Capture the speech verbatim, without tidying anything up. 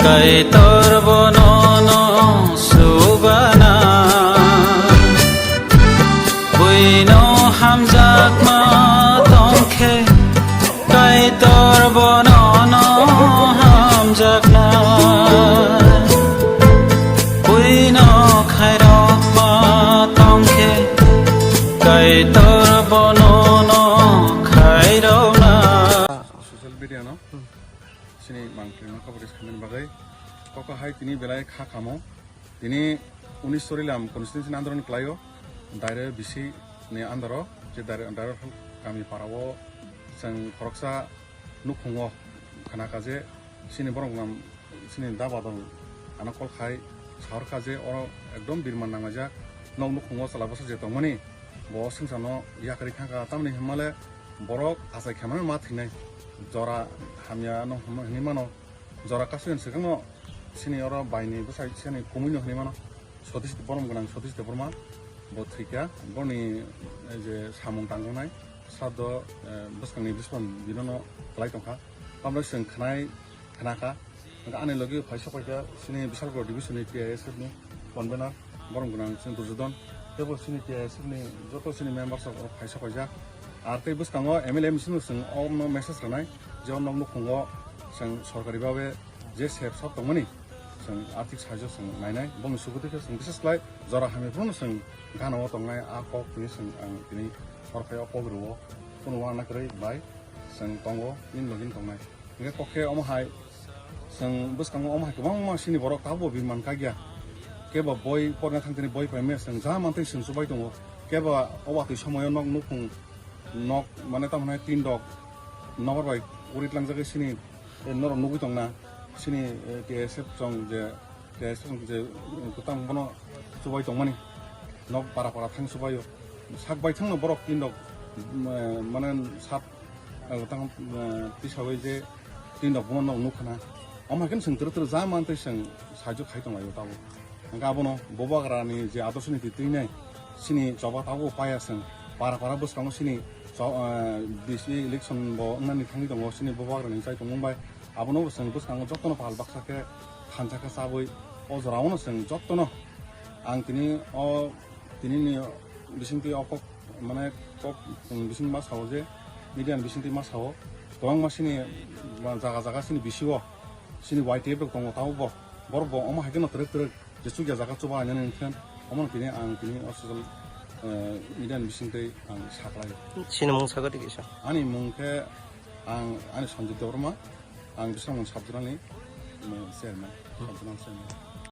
Kaitor bono no subana, buino hamjakma tongkhe, Kaitor bono no hamjakna, buino khairokma tongkhe, Kaitor bono no khairokna. Social media no. Chini mangpili no coverage khaimani bagwi koko hai tini belai kha kamo. Tini unis Sorilam constituency ni under o ni kwlaio, Dairo B C ni under o, je Dairo, Dairo kami para o chwng khoroksa nukhungo khna kha je chini borok nam chini da badal ano call khai sahor kha je oro ekdom birman nanglaijak nok nukhungo chwla bwsa je tongmani bo swngcharno yakarwi thangkha tamni hwnmale borok achai khe mano ma thwinai jora hamya no hwnwi mano. Jora kasuyani swkangno chini oro baini bwsai chini kumuino hwnwi mano. Satish, borom gwnang Satish Debbarma bo thwikha. Boni, eh, je samung tangjaknai sado, eh, bwskangni biskang binono kwlai tongkha. Tambai chwng khwnai khnakha. Hwnkhe ani logi phai sokphaikha chini Bishalgarh division ni T I S F ni convener. Borom gwnang chini Durjodon, teibo chini T I S F ni joto chini members rok phai sokpaijak. Ar tei bwskango M L A M C no chwng omno message rwnai je o nok nukhungo chwng sorkari babe je sep sap tongmani chwng arthik sahajyo chwng nainai. Bongni sugudi khe chwng bises khlai jora hamya phano chwng gana o tongnai a kok tini chwng ang tini hor phai o kok rwo. Phunukgo ang nakarwi bai chwng tongo nini logi tongnai. Hingke kok khe omo hai chwng bwskango omo hai kwbangma chini borok tabukbo birman kagya. Kebo boi porna thangtini boi paimaya chwng ja mantwi chwng chubai tongo. Kebo o watwi somoyo nok nukhung nok mane tamo hwnai tin rok nokbar bai uri tlangjagwi chini, eh, norok nugwi tongna chini, eh, T S F chwng je Khe chwng je, eh, kwtang bono chubai tongmani. Nok para para thang chubaio. Sak bai thangno borok tin rok, mm, eh, mane sap, eh, tang, eh, tisawi je tin rok bono nok nukha na. Omo hai khe chwng twrwk twrwk ja mantwi chwng sahajyo khai tonglaio tabuk. Hwnkhe abono Bubagrani je adorsho niti twinai chini choba tabuk paya chwng para para bwskango chini cho-, eh, B C election bo wngnani thangwi tongo chini Bubagrani chai tongmung bai. Abono bo chwng bwskango jotono pal baksa khe thansa khe chabwi o jorao no chwng jotono ang tini o tini ni bisingtwi o kok mane kok chwng bising ma sao je media ni bisingtwi ma sao kwbangma chini jaga jaga chini B C O chini Y T F rok tongo tabuk bo borok bo omo hai kheno twrwk twrwk je chukya jaga chuba nani hwnkhe omo no tini ang tini o social, eh, media ni bisingtwi ang saklai. Chini mung sago tei kisa. Ani mung khe ang ani Sanjit Debbarma. Ang Bisramganj sub zonal ni, mm, chairman, sub zonal chairman.